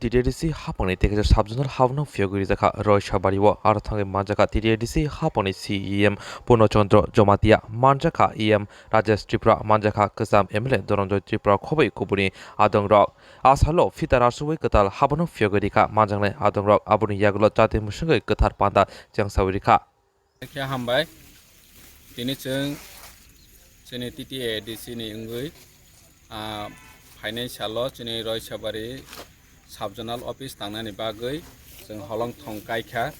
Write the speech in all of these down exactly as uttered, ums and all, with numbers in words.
T T A D C haphangni tei kaisa sub-zonal haphano phiyogwi rijak kha Roisabari-o. Aro thangwi manjak kha T T A D C haphangni C E M Purno Chandra Jamatia, manjak kha E M Rajesh Tripura, manjak kha kwcham M L A Dhananjay Tripura khobwi kubuni adongrok. A salo phita rasugwi kwtal haphano phiyogwi rikha manjaknai adongrok, aboni yagulo chati mwswngwi kwthar panda chengsawi rikha. Khe hambai. Tini chwng chini T T A D C ni wngwi, ah, phainai salo chini Roisabari sub-zonal office tangnani bagwi chwng holong thong kaikha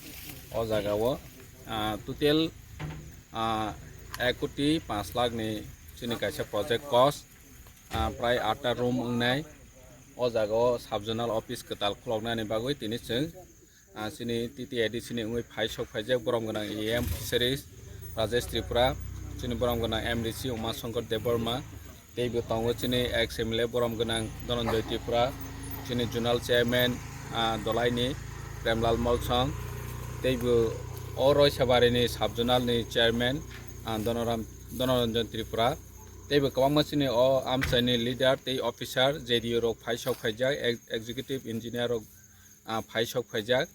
o jagao. Ah, total, ah, ek koti panch lakh ni chini kaisa project cost, ah, prai atta room wngnai. O jagao sub-zonal office kwtal khuloknani bagwi tini chwng, ah, chini T T A D C ni wngwi phai sok phaijak borom gwnang E M Fisheries Rajesh Tripura, chini borom gwnang M D C Uma Shankar Debbarma, teibo tongo chini ex M L A borom gwnang Dhananjay Tripura, chini zonal chairman, ah, Dolaini Premlal Molsong, teibo o Roisabari ni sub-zonal ni chairman, ah, Dhonoram-, Dhonoranjan Tripura, teibo kwbangma chini o amchaini leader tei officer, J D O rok phai sok phaijak, ex-, executive engineer rok, ah, phai sok phaijak.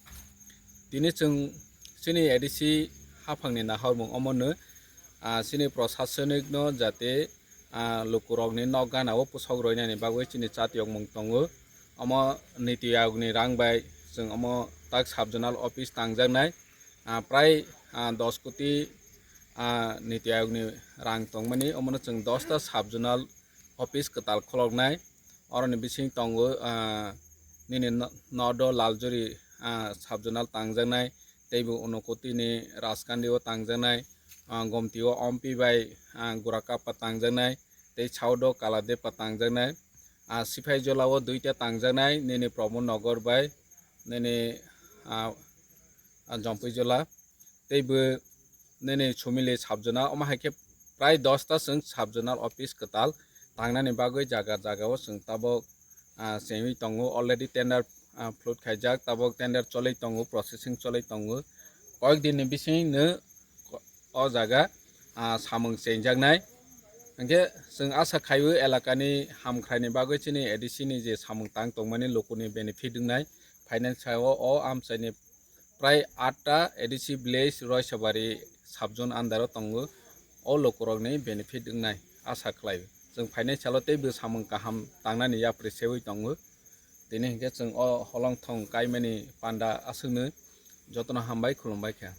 Tini chwng chini A D C haphangni nahormung omono, ah, chini prosasonik no jate, ah, lukurokni nok gana o pusok roinani bagwi chini chatiyokmung tongo. Omo niti ayokni rang bai chwng omo tak sub-zonal office tangjaknai. Ah, prai, ah, dos koti, ah, niti ayokni rang tongmani, omono chwng dosta sub-zonal office kwtal khuloknai. Oroni bising tongo, ah, nini no-, nodo Laljuri, ah, sub-zonal tangjaknai, teibo Unakoti ni Rajkandi o tangjaknai, ah, Gomti o Ompi bai, ah, Gurakapa tangjaknai, tei South o Kaladepa tangjaknai, ah, Siphaijala o duita tangjaknai, nini Pramod Nagar bai, nini, ah, ah, Jompuijala. Teibo nini Sumili sub-zonal, omo hai khe prai dosta chwng sub-zonal office kwtal tangnani bagwi jaga jaga o chwng tabok, ah, chengwi tongo, already tender, ah, float khaijak, tabok tender cholwi tongo, processing cholwi tongo, koyek din ni bising no o jaga, ah, samung chengjaknai. Hwnkhe chwng asa khaiwi elakani hamkhraini bagwi chini A D C ni je samung tang tongmani lukuni benefit wngnai, finance o, o amchaini prai atta A D C village Roisabari sub-zone under o tongo, o lukurokni benefit wngnai asa khlai. Chwng phainai salo teibo samung kaham tangnani yapri sewi tongo. Tini hinkhe chwng o holong thong kaimani panda aswkno jotono hambai khulumbai kha.